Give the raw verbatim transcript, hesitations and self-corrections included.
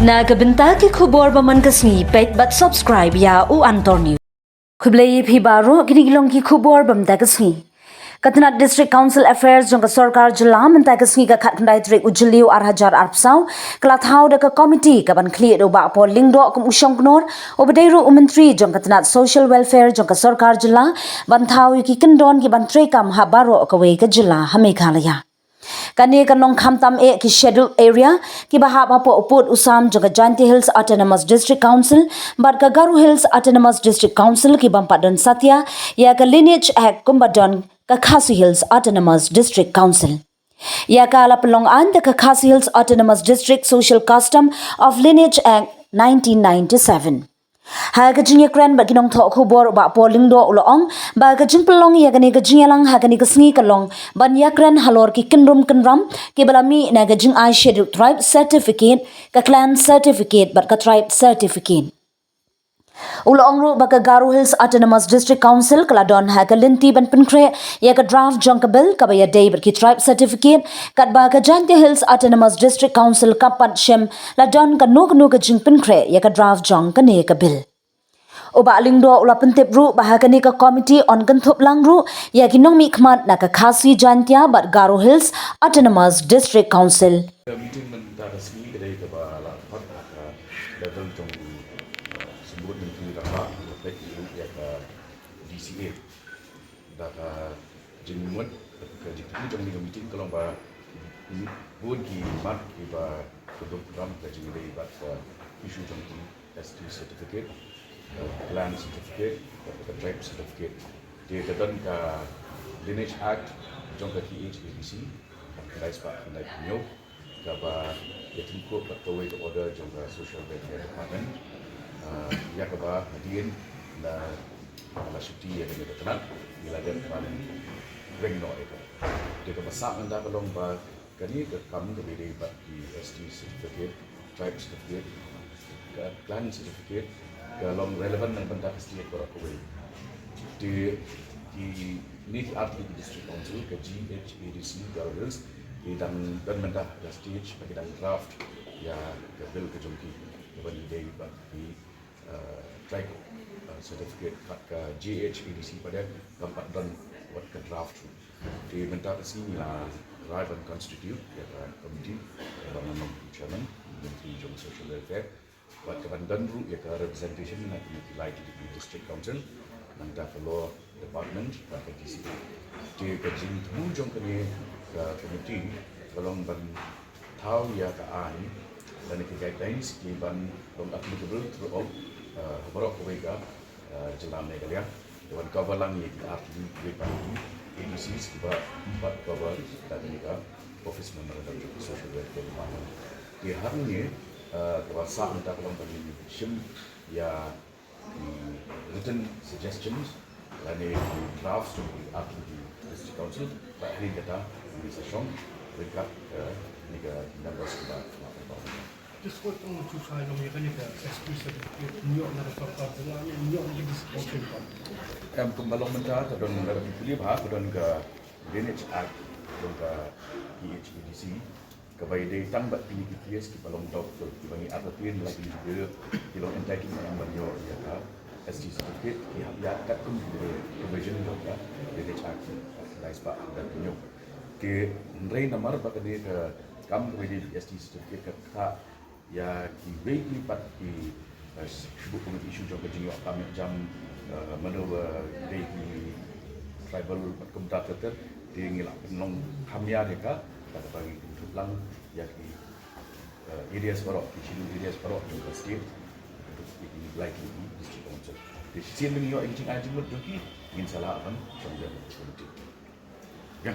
Na ka bynta ki khubor ba man ka sngi, peit bad subscribe ïa U Antor News. Khublei ïa phi baroh, kine ki long ki khubor ba man ka sngi. Ka tnat District Council Affairs jong ka sorkar jylla mynta ka sngi ka khatkhyndai tarik u Jylliew ar hajar arphew saw ka la thaw da ka komiti ka ban khlieh da u Bah Paul Lyngdoh kum u shongknor, uba dei ruh u myntri jong ka tnat Social Welfare jong ka sorkar jylla, ban thaw ïa ki kyndon ki ban treikam ha baroh kawei ka jylla ha Meghalaya. Kane kan long khamtam eh ki scheduled area kiba hap hapoh u pud u sam jong ka Jaintia Hills Autonomous District Council bad ka Garo Hills Autonomous District Council ki bym pat don satia ïa ka Lineage Act kumba don ka Khasi Hills Autonomous District Council. Ïa ka la pynlong aiñ da ka Khasi Hills Autonomous District Social Custom of Lineage Act nineteen ninety-seven. Ha ka jingïakren bad ki nongthoh khubor, u Bah Paul Lyngdoh u la ong ba ka jingpynlong ïa kane ka jingïalang ha kane ka sngi ka long ban ïakren halor ki kynrum kynram kiba la mih na ka jingai Scheduled Tribe Certificate, ka Clan Certificate bad ka Tribe Certificate. U la ong ruh ba ka Garo Hills Autonomous District Council ka la don ha ka lynti ban pynkhreh ïa ka draft jong ka bill kaba ïadei bad ki Tribe Certificate, katba ka Jaintia Hills Autonomous District Council kam pat shym la don kano kano ka jingpynkhreh ïa ka draft jong kane ka bill. U Bah Lyngdoh u la pyntip ruh ba ha kane ka komiti yn kynthup lang ruh ïa ki nongmihkhmat na ka Khasi, Jaintia bad Garo Hills Autonomous District Council. Ka meeting mynta ka sngi ka dei kaba la phah ha ka level jong, eh, Symbud Myntri Rangbah, ka peit ruh ïa ka D C A. Da ka jingmut, ka jingthmu jong kane ka meeting ka long ba bun ki mat kiba kynduh ram ka jingïadei bad ka issue jong ki S T certificate, ka clan certificate, ka tribe certificate. Te ka don ka Lineage Act jong ka K H A D C, ka khyndai spah khyndai phew hynñiew, kaba ïatyngkhuh bad kawei ka order jong ka Social Welfare Department. Ah, ïa kaba hadien la, la shuti ïa kane ka tnat, ngi la dep ban weng noh ïa ka. Te kaba sah mynta ka long ba kane ka kam kaba ïadei bad ki S T certificate, tribe certificate, ka clan certificate, ka long relevant na ka bynta ka state baroh kawei. Te kine ki artylli ki District Council, ka G H A D C Garo Hills, ki dang don mynta ha ka stage ba ki dang draft ïa ka bill ka jong ki, kaba ïadei bad ki, eh, tribe, eh, certificate. Bad ka G H A D C pat de kam pat don wat ka draft ruh. Te mynta ka sngi ngi la rai ban constitute ïa ka committee, eh, kaba ngan long chairman, myntri jong social welfare. Bad ka ban don ruh ïa ka representation na kine ki lai tylli ki District Council, nangta ka Law Department bad ka D C A. Te ka jingthmu jong kane ka committee ka long ban thaw ïa ka aiñ lane ki guidelines ki ban long applicable throughout, uh, baroh kawei ka, uh, jylla Meghalaya. Ka ban cover lang ïa ki artylli kiwei pat ki A D Cs kiba ym pat cover da kane ka Office Memorandum jong ka Social Welfare Department. Te hangne, uh, kaba sah mynta ka long ban shim ïa ki written suggestions lane ki drafts jong ki artylli ki District Council, bad hadien kata ngin sa shong ryngkat, eh, kine ki members kiba, kiba, kiba. Just kawei tang shu sa ïa kane ka S T certificate, ngi ïoh na ka sorkar jylla ne ngi ïoh na ka District Council ka? Em, kumba long mynta ka don, lada phi pule bha ka don ka Lineage Act jong ka K H A D C, kaba ïadei tang bad kine ki case kiba long doubtful, kiba ngi artatien la ki, ki long entitled ban ïoh ïa ka S T certificate, ki hap ïaid katkum ki provision jong ka Lineage Act, khyndai spah khyndai phew hynñiew. Te hynrei namar ba kane ka kam kaba ïadei bad S T certificate ka ktah ïa kiwei kiwei pat ki, eh, shu bun ki issue jong ka jingïoh kam jam, eh, mano ba dei ki tribal bad kumta ter ter, te ngi la pynlong kham ïa ka, kata ba ngi kynthup lang ïa ki, eh, areas baroh, ki scheduled areas baroh jong ka state, ïa ki lai tylli ki District Council. Te shisien ba ngi ïoh ïa ki jingai jingmut jong ki, ngin sa lah ban shong ïa ka committee. Ïa.